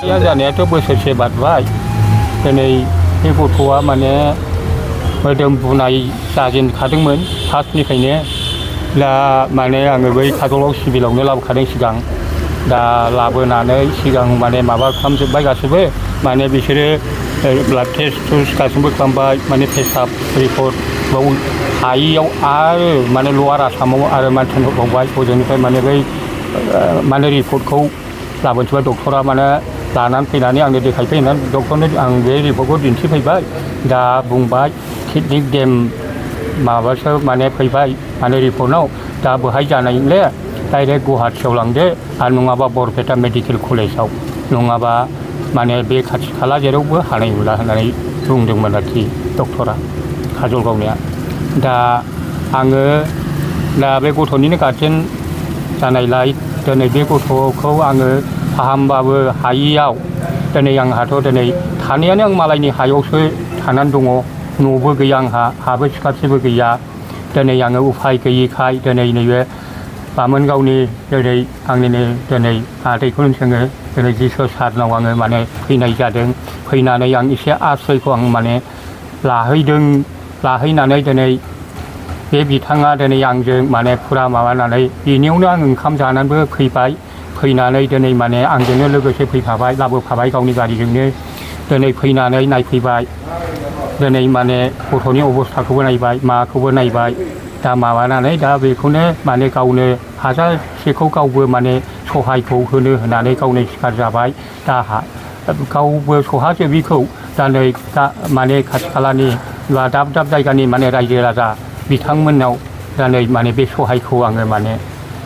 जानायाथ' बोसोरसे बारबाय दिनै बे गथ'आ माने मोदोम बुनाय जाजेनखादोंमोन फार्स्टनिफ्रायनो दा माने आङो बै काजलगाव सिभिलावनो लाबोखादों सिगां दा लाबोनानै सिगां माने माबा खालामजोब्बाय गासैबो माने बिसोरो ब्लाड टेस्ट गासैबो खालामबाय माने पेसाब रिपर्ट बाव हायियाव आरो माने लवार आसामाव आरो मान थिनहरबावबाय हजोंनिफ्राय माने बै माने रिपर्टखौ लाबोनोसैबा डक्टरा माने लानानै फैनानै आंनो देखायफैनानै डक्टरनो आं बे रिपर्टखौ दिन्थिफैबाय दा बुंबाय किडनि गेम माबासो माने फैबाय माने रिपर्टआव दा बेहाय जानायले डाइरेक्ट गुवाहाटियाव लांदो आरो नङाबा बरपेटा मेडिकेल कलेजाव नङाबा माने बे खाथि खाला जेरावबो हानाय नंला होननानै बुंदोंमोन आरोखि डक्टरा काजलगावनिया दा आङो दा बे गथ'निनो गार्जेन जानायलाय दिनै बे गथ'खौ आङो फाहामबाबो हायियाव दिनै आंहाथ' दिनै थानायानो आं मालायनि हायावसो थानानै दङ न'बो गैया आंहा हाबो सिखारसेबो गैया दिनै आङो उफाय गैयिखाय दिनै नैबे बामोनगावनि दिनै आंनिनो दिनै आदैखौनो जोङो दिनै जिसु सारनाव आङो माने फैनाय जादों फैनानै आं एसे आश्रयखौ आं माने लाहैनानै दिनै बे बिथाङा दिनै आंजों माने फुरा माबानानै बेनियावनो आं ओंखाम जानानैबो फैबाय फैनानै दिनै माने आंजोंनो लोगोसे फैफाबाय लाबोफाबाय गावनि गारिजोंनो दिनै फैनानै नायफैबाय दिनै माने गथ'नि अबस्थाखौबो नायबाय माखौबो नायबाय दा माबानानै दा बेखौनो माने गावनो हाजारसेखौ गावबो माने सहायखौ होनानै गावनो सिखार जाबाय दा गावबो सहाजोबिखौ दा नै माने खाथि खालानि बा दाब दाब जायगानि माने रायजो राजा बिथांमोननाव दा नै माने बे सहायखौ आङो माने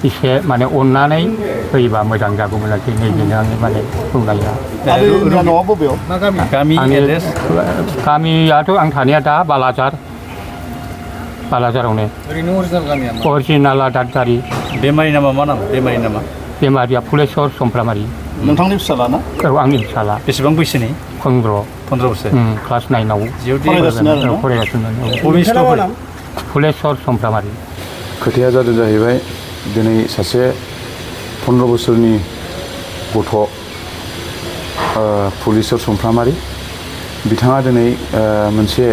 एसे माने अननानै होयोबा मोजां जागौमोन आरोखि नैबेनो आंनि माने बुंनाया गामियाथ' आं थानाया दा बालाजारावनो अरिजिनाला दादगारि बेमारि नामा मा नाम बेमारि नामा बेमारिया फुलेस्वर समफ्रामारि नोंथांनि फिसाला ना औ आंनि फिसाला बेसेबां बैसोनि 15 बोसोर क्लास 9आव फरायगासिनो फुलेस्वर समफ्रामारि खोथाया जादों जाहैबाय दिनै सासे 15 बोसोरनि गथ' फुलेस्वर समफ्रामारि बिथाङा दिनै मोनसे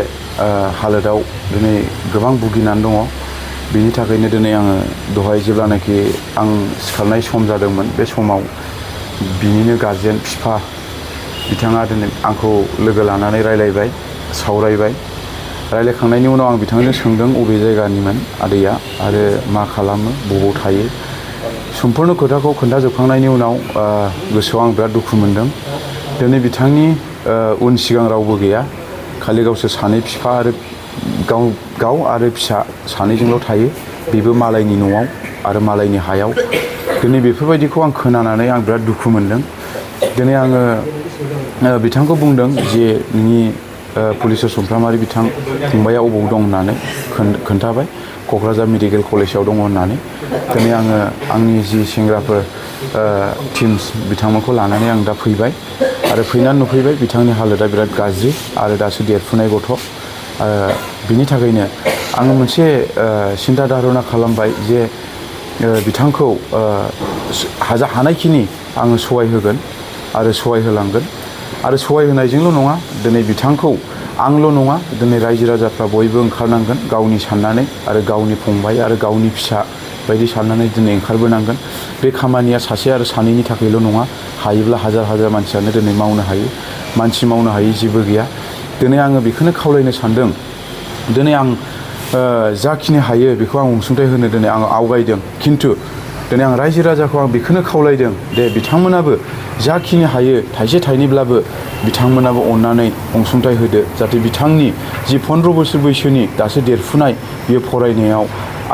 हालोदाव दिनै गोबां भुगिनानै दङ बिनि थाखायनो दिनै आङो दहाय जेब्लानाखि आं सिखारनाय सम जादोंमोन बे समाव बिनिनो गार्जेन बिफा बिथाङा दिनै आंखौ लोगो लानानै रायलायबाय सावरायबाय रायलायखांनायनि उनाव आं बिथांजों सोंदों अबे जायगानिमोन आदैया आरो मा खालामो बबाव थायो सम्पुर्ण खोथाखौ खोन्थाजोबखांनायनि उनाव गोसोआव आं बिराद दुखु मोनदों दिनै बिथांनि उन सिगां रावबो गैया खालि गावसोर सानै बिफा आरो गाव आरो फिसा सानैजोंल' थायो बेबो मालायनि न'आव आरो मालायनि हायाव दिनै बेफोरबायदिखौ आं खोनानानै आं बिराद दुखु मोनदों दिनै आङो बिथांखौ बुंदों जे नोंनि फुलेस्वर समफ्रामारि बिथां फंबाया अबाव दं होननानै खोन्थाबाय क'क्राझार मेडिकेल कलेजाव दङ होननानै दिनै आङो आंनि जि सेंग्राफोर टिम्स बिथांमोनखौ लानानै आं दा फैबाय आरो फैनानै नुफैबाय बिथांनि हालोदा बिराद गाज्रि आरो दासो देरफुनाय गथ' बिनि थाखायनो आङो मोनसे सिन्था धारना खालामबाय जे बिथांखौ हानायखिनि आङो सहाय होगोन आरो सहाय होलांगोन आरो सहाय होनायजोंल' नङा दिनै बिथांखौ आंल' नङा दिनै रायजो राजाफ्रा बयबो ओंखारनांगोन गावनि साननानै आरो गावनि फंबाय आरो गावनि फिसा बायदि साननानै दिनै ओंखारबोनांगोन बे खामानिया सासे आरो सानैनि थाखायल' नङा हायोब्ला हाजार मानसियानो दिनै मावनो हायो मानसि मावनो हायि जेबो गैया दिनै आङो बेखौनो खावलायनो सानदों दिनै आं जाखिनि हायो बेखौ आं अनसुंथाइ होनो दिनै आं आवगायदों खिन्थु दिनै आं रायजो राजाखौ आं बेखौनो खावलायदों दे बिथांमोनाबो जाखिनि हायो थाइसे थाइनैब्लाबो बिथांमोनाबो अननानै अनसुंथाइ होदो जाहाथे बिथांनि जि 15 बोसोर बैसोनि दासो देरफुनाय बियो फरायनायाव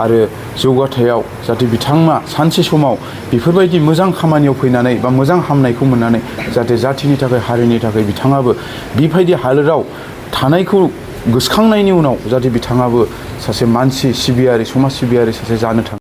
आरो जौगाथायाव जाहाथे बिथाङा सानसे समाव बेफोरबायदि मोजां खामानियाव फैनानै बा मोजां हामनायखौ मोननानै जाहाथे जाथिनि थाखाय हारिनि थाखाय बिथाङाबो बेबायदि हालोदाव थानायखौ गोसोखांनायनि उनाव जाहाथे बिथाङाबो सासे मानसि सिबियारि समाज सिबियारि सासे जानो थाङो